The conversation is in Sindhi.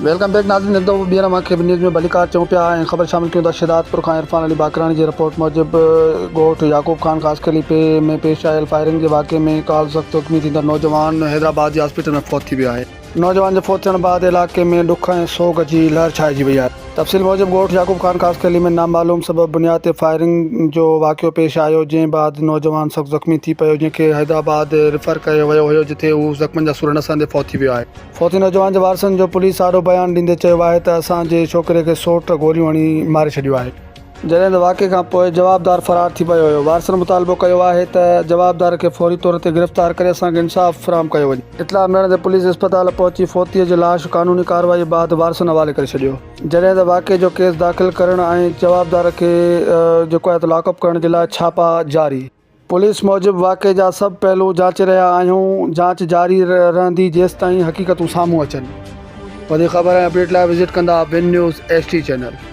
Welcome back ناظرين هڪ دفعو ٻيهر اوهان کي نيوز ۾ ڀليڪار چئون پيا ۽ خبر شامل ڪيون ٿا شهدادپور کان عرفان علي باقراڻي جي رپورٽ موجب ڳوٺ يعقوب خان خاصخيلي پي ۾ پيش آيل فائرنگ جي واقعي ۾ ڪالهه سخت زخمي ٿيندڙ نوجوان حيدرآباد جي هاسپيٽل ۾ فوت ٿي ويو آهي. نوجوان جي فوت ٿيڻ بعد علائقي ۾ ڏک ۽ سوڳ جي لهر ڇائجي وئي آهي. تفصيل موجب ڳوٺ يعقوب خان خاصخيلي ۾ نامعلوم سبب بنياد تي فائرنگ جو واقعو پيش آيو جنهن بعد نوجوان سخت زخمي ٿي پيو جنهن کي حيدرآباد ريفر ڪيو ويو هيو جتي هو زخمن جا سور نه سهندي فوت ٿي ويو آهي. فوتي نوجوان جي وارثن جو پوليس آڏو بيان ڏيندي چيو آهي ته اسان جي ڇوڪري کي سوٽ گوليون هڻي ماري ڇڏيو آهي. جڏهن ته واقعي کان پوء جوابدار فرار ٿي ويو هيو. وارثن مطالبو ڪيو آهي ته جوابدار کي فوري طور تي گرفتار ڪري اسان کي انصاف فراهم ڪيو وڃي. اطلاع ملڻ تي پوليس اسپتال پهچي فوتيء جو لاش قانوني ڪارروائي بعد وارثن حوالي ڪري ڇڏيو. جڏهن ته واقعي جو ڪيس داخل ڪرڻ ۽ جوابدار کي جيڪو آهي ته لاڪ اپ ڪرڻ جي لاء ڇاپا جاري. پوليس موجب واقعي جا سڀ پهلو جاچي رهيا آهيون، جاچ جاري رهندي جيستائين حقيقتون سامهون اچن. وڌيڪ خبر ۽ اپڊيٽ لاء وزٽ ڪندا One News H D channel.